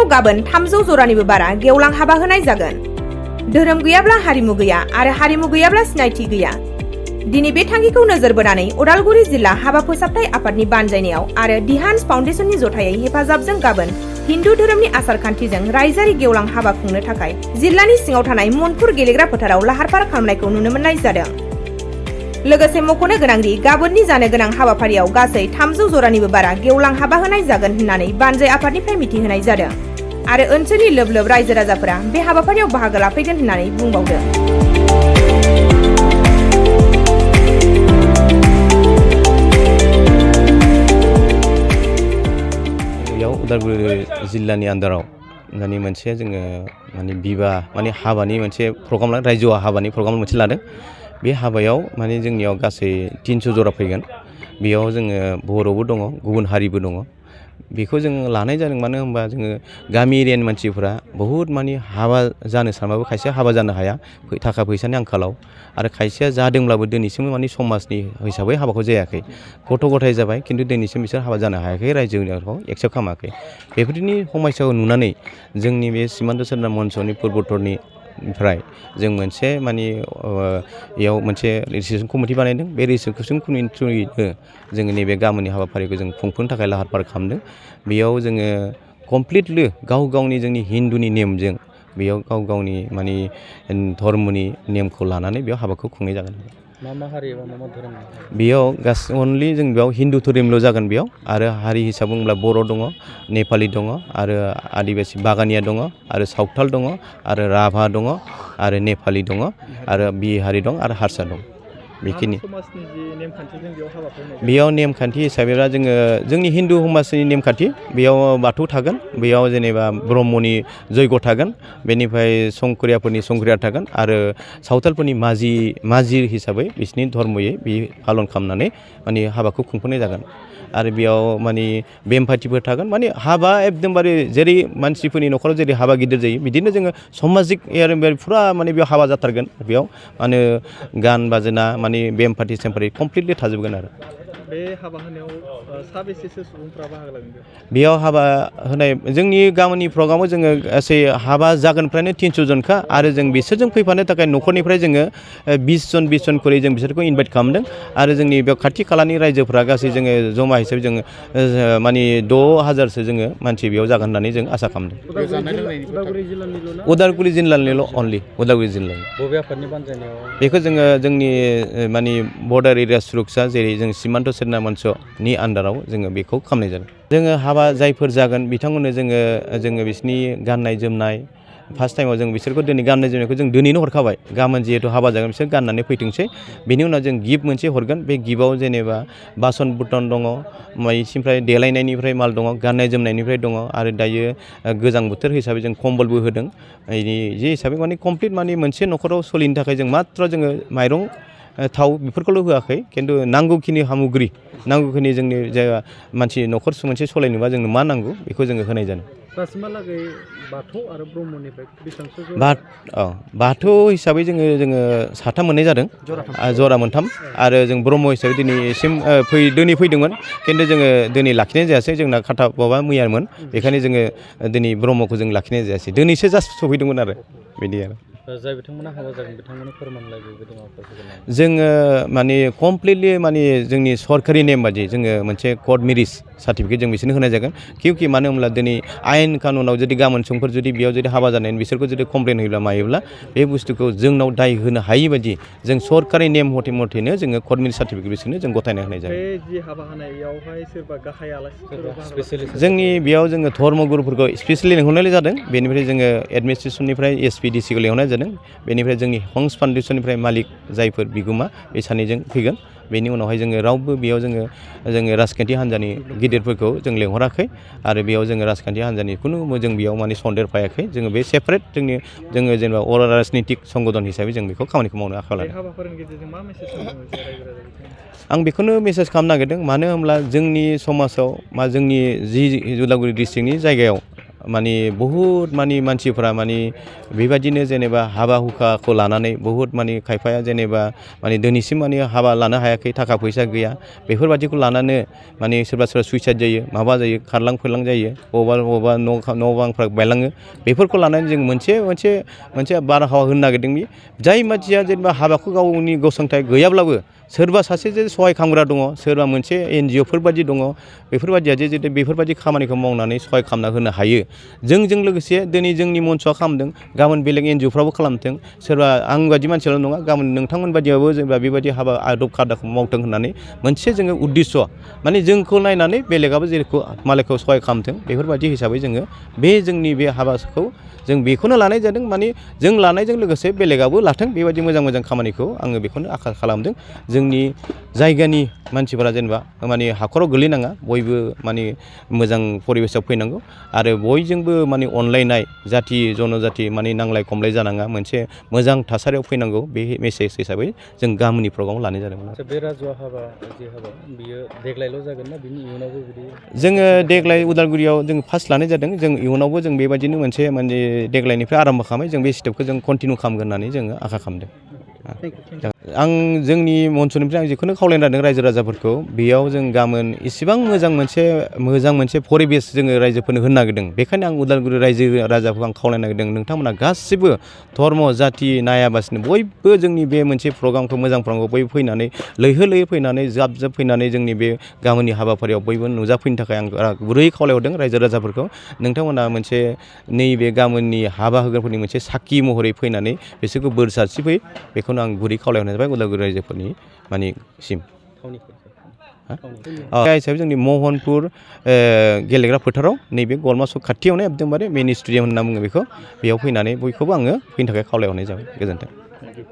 हाबाफारियाव गाबोन 300 जरानिबो बारा गेवलां हाबा होनाय जागोन। धोरोम गैयाब्ला हारिमु गैया आरो हारिमु गैयाब्ला सिनायथि गैया। दिनै बे थांखिखौ नोजोर बोनानै उदालगुरि जिल्ला हाबा फोसाबथाय आफादनि बानजायनायाव आरो दिहान्स फाउन्डेसननि जथायै हेफाजाबजों गाबोन हिन्दु धोरोमनि आसारखान्थिजों रायजोआरि गेवलां हाबा खुंनो थाखाय जिल्लानि सिङाव थानाय मनपुर गेलेग्रा फोथाराव लाहार फाहार खालामनायखौ नुनो मोननाय जादों। लोगोसे मख'नो गोनांदि गाबोननि जानो गोनां हाबाफारियाव गासै 300 जरानिबो बारा गेवलां हाबा होनाय जागोन होननानै बानजाय आफादनिफ्राय मिथिहोनाय जादों आरो ओनसोलनि लोब लोब रायजो राजाफोरा बे हाबाफारियाव बाहागो लाफैगोन होननानै बुंबावदों। उदालगुरि जिल्लानि आन्दाराव माने मोनसे जोङो माने बिबाह माने हाबानि मोनसे प्रग्राम लादों, रायजोआव हाबानि प्रग्राम मोनसे लादों। बे हाबायाव माने जोंनियाव गासै 300 जरा फैगोन। बेयाव जोङो बर'बो दङ, गुबुन हारिबो दङ। बेखौ जों लानाय जादों मानो होनबा जोङो गामि एरियानि मानसिफोरा बहुद माने हाबा जानो सानबाबो खायसेया हाबा जानो हाया थाखा फैसानि आंखालाव, आरो खायसेया जादोंब्लाबो दिनैसिम माने समाजनि हिसाबै हाबाखौ जायाखै। गथ' गथाय जाबाय खिन्थु दिनैसिम बिसोर हाबा जानो हायाखै, रायजोखौ एक्सेप्ट खालामाखै। बेफोरनि समस्याखौ नुनानै जोंनि बे सिमान्त सेना मन्चनि पूर्बोत्तरनिफ्राय जों मोनसे माने बेयाव मोनसे रेजिस्ट्रेसन कमिटि बानायदों। बे रेजिस्ट्रेसन कमिटिनि थ्रुयैनो जोङो नैबे गाबोननि हाबाफारिखौ जों खुंफुंनो थाखाय लाहार फाहार खालामदों। बेयाव जोङो कमप्लिटलि गाव गावनि जोंनि हिन्दुनि नेमजों बेयाव गाव गावनि माने धर्मनि नेमखौ लानानै बेयाव हाबाखौ खुंनाय जागोन। मा मा हारि एबा मा मा धोरोम? बेयाव गासै अनलि जों बेयाव हिन्दु धोरोमल' जागोन बेयाव, आरो हारि हिसाबै बुङोब्ला बर' दङ, नेपालि दङ, आरो आदिबासि बागानिया दङ, आरो सावथाल दङ, आरो राभा दङ, आरो नेपालि दङ, आरो बिहारि दं, आरो हारसा दं। बेखिनि बेयाव नेमखान्थि हिसाबैब्ला जोङो जोंनि हिन्दु समाजनि नेमखान्थि बेयाव बाथौ थागोन, बेयाव जेनेबा ब्रह्मनि जयग' थागोन, बेनिफ्राय संकरियाफोरनि संकरिया थागोन, आरो सावथालफोरनि माजि हिसाबै बिसिनि धर्मयै बे पालन खालामनानै माने हाबाखौ खुंफुंनाय जागोन। आरो बेयाव माने बेमफाथिफोर थागोन। माने हाबा एकदमबारे जेरै मानसिफोरनि न'खराव जेरै हाबा गिदिर जायो बिदिनो जोङो समाजिक फुरा माने बेयाव हाबा जाथारगोन। बेयाव माने गान बाजना माने बेमफाथि सेमफाथि कमप्लिटलि थाजोबगोन। आरो बे हाबा होनायाव साबेसेसो सुबुंफ्रा बाहागो लागोन? बेयाव हाबा होनाय जोंनि गामिनि प्रग्रामाव जोङो गासै हाबा जागोनफ्रायनो 300 जनखा, आरो जों बिसोरजों फैफानो थाखाय न'खरनिफ्राय जोङो 20 जन खरै जों बिसोरखौ इनभाइट खालामदों। आरो जोंनि बेयाव खाथि खालानि रायजोफ्रा गासै जोङो जमा हिसाबै जोङो माने 6000सो जोङो मानसि बेयाव जागोन होननानै जों आसा खालामदों। उदालगुरि जिल्लानिल' अनलि उदालगुरि जिल्लानि। बबे आफादनि बानजायनायाव? बेखौ जोङो जोंनि माने बर्डार एरिया सुरक्षा जेरै जों सिमान्त सेना मन्चनि आन्दाराव जोङो बेखौ खालामनाय जादों। जोङो हाबा जायफोर जागोन बिथांमोननो जोङो बिसिनि गाननाय जोमनाय फार्स्ट टाइमाव जों बिसोरखौ दिनै गाननाय जोमनायखौ जों दिनैनो हरखाबाय। गाबोन जिहेथु हाबा जागोन बिसोर गाननानै फैथोंसै। बेनि उनाव जों गिफ्ट मोनसे हरगोन। बे गिफ्टआव जेनेबा बासन बुरतन दङ, माइसिनिफ्राय देलायनायनिफ्राय माल दङ, गाननाय जोमनायनिफ्राय दङ, आरो दायो गोजां बोथोर हिसाबै जों कम्बलबो होदों। जे हिसाबै माने कमप्लिट माने मोनसे न'खराव सोलिनो थाखाय जों मात्र जोङो माइरं थाव बेफोरखौल' होआखै, खिन्थु नांगौखिनि सामग्रि नांगौखिनि जोंनि जे मानसि न'खर मोनसे सलायनोबा जोंनो मा नांगौ बेखौ जोङो होनाय जादों। दासिमहालागै बाथौ आरो ब्रह्मनिफ्राय बेसेबांसो? बाथौ हिसाबै जोङो साथाम मोननाय जादों, जरा मोनथाम, आरो जों ब्रह्म हिसाबै दिनैसिम दिनै फैदोंमोन, खिन्थु जोङो दिनै लाखिनाय जायासै। जोंना खाथा माबा मैयामोन, बेखायनो जोङो दिनै ब्रह्मखौ जों लाखिनाय जायासै। दिनैसो जास्ट सफैदोंमोन आरो बिदि आरो। जाय बिथांमोना हाबा जागोन बिथांमोननो फोरमानलाइ बेबायदि माबाफोर होगोन? जोङो माने कमप्लिटलि माने जोंनि सरकारि नेम बादि जोङो मोनसे कर्ट मेरिज सार्टिफिकेट जों बिसोरनो होनाय जागोन। किउकि मानो होनब्ला दिनै आयेन कानुनाव जुदि गाबोन समफोर जुदि बेयाव जुदि हाबा जानायनि बिसोरखौ जुदि कमप्लेन होयोब्ला मायोब्ला बे बुस्थुखौ जोंनाव दाय होनो हायि बायदि जों सरकारि नेम मथेनो जोङो कर्ट मेरिज सार्टिफिकेट बिसोरनो जों गथायना होनाय जागोन। बे जि हाबा होनायावहाय सोरबा गाहाय आलासि जोंनि बेयाव जोङो धर्मगुरुफोरखौ स्पेसियेलि लिंहरनाय जादों। बेनिफ्राय जोङो एडमिनिस्ट्रेसननिफ्राय SPDCखौ लिंहरनाय जादों। बेनिफ्राय जोंनि हंस फाउन्डेसननिफ्राय मालिक जायफोर बिगोमा बे सानैजों फैगोन। बेनि उनावहाय जोङो रावबो बेयाव जोङो राजखान्थि हान्जानि गिदिरफोरखौ जों लेंहराखै, आरो बेयाव जोङो राजखान्थि हान्जानि खुनु जों बेयाव माने सन्देरफायाखै। जोङो बे सेपारेट जोङो जेनेबा राजनितिक संगठन हिसाबै जों बेखौ खामानिखौ मावनो आखायाव लादों। आं बेखौनो मेसेज खालामनो नागिरदों, मानो होनब्ला जोंनि समाजाव जोंनि जि उदालगुरि डिस्ट्रिक्टनि जायगायाव माने बहुद माने मानसिफ्रा माने बेबायदिनो जेनेबा हाबा हुखाखौ लानानै बहुद माने खायफाया जेनेबा माने दिनैसिम माने हाबा लानो हायाखै थाखा फैसा गैया बेफोरबायदिखौ लानानै माने सोरबा सोरबा सुइसाइड जायो माबा जायो खारलां फैलां जायो बबावबा न' बांफ्रा बायलाङो बेफोरखौ लानानै जों मोनसे बारहावा होनो नागिरदों बे जाय मानसिया जेनेबा हाबाखौ गावनि गसंथाइ गैयाब्लाबो सोरबा सासे जे सहाय खालामग्रा दङ सोरबा मोनसे NGO फोरबायदि दङ बेफोरबायदिया जे जुदि बेफोरबायदि खामानिखौ मावनानै सहाय खालामना होनो हायो जोंजों लोगोसे दिनै जोंनि मन्चआ खालामदों गाबोन बेलेग NGO फ्राबो खालामथों सोरबा आं बायदि मानसियाल' नङा गाबोन नोंथांमोन बायदियाबो जेनेबा बेबायदि हाबा आदब खायदाखौ मावथों होननानै मोनसे जोङो उद्देश्य माने जोंखौ नायनानै बेलेगाबो जेरैखौ मालायखौ सहाय खालामथों बेफोरबायदि हिसाबै जोङो बे जोंनि बे हाबाखौ जों बेखौनो लानाय जादों माने जों लानायजों लोगोसे बेलेगाबो लाथों बेबायदि मोजां खामानिखौ आङो बेखौनो आखा खालामदों जोंनि जायगानि मानसिफोरा जेनेबा माने हाखराव गोलैनाङा बयबो माने मोजां परिबेसाव फैनांगौ आरो बयजोंबो माने अनलायनाय जाथि जनजाथि माने नांलाय खमलाय जानाङा मोनसे मोजां थासारियाव फैनांगौ बे मेसेज हिसाबै जों गामिनि प्रग्रामाव लानाय जादोंमोन। बे राजुआ हाबा जे हाबा बियो देग्लायल' जागोन ना बिनि इयुनावबो बिदि जोङो देग्लाय उदालगुरियाव जों फार्स्ट लानाय जादों जों इयुनावबो जों बेबायदिनो मोनसे माने देग्लायनिफ्राय आराम्भ खालामबाय जों बे स्टेपखौ जों कन्टिनिउ खालामगोन होननानै जोङो आखा खालामदों। आं जोंनि मन्चनिफ्राय आं जिखुनु खावलायनो नागिरदों रायजो राजाफोरखौ बेयाव जों गाबोन इसेबां मोजां मोनसे परिबेस जोङो रायजोफोरनो होनो नागिरदों बेखायनो आं उदालगुरि रायजो राजाफोरखौ आं खावलायनो नागिरदों नोंथांमोना गासिबो धर्म जाथि नायाबासिनो बयबो जोंनि बे मोनसे प्रग्रामखौ मोजां प्रग्रामखौ बयबो फैनानै लैहोर फैनानै जाब फैनानै जोंनि बे गामिनि हाबाफारियाव बयबो नुजाफैनो थाखाय आं गुरै खावलायहरदों रायजो राजाफोरखौ नोंथांमोना मोनसे नैबे गामिनि हाबा होग्राफोरनि मोनसे साखि महरै फैनानै बिसोरखौ बोर सारस्रिफै बेखौनो आं गुरै खावलायहरनाय जाबाय उदालगुरि रायजोफोरनि माने सिम हिसाबै जोंनि महनपुर गेलेग्रा फोथाराव नैबे गरमा सक खाथियावनो एकदमबारे मिनि स्टेडियाम होनना बुङो बेखौ बेयाव फैनानै बयखौबो आङो फैनो थाखाय खावलायहरनाय जाबाय गोजोन्थों।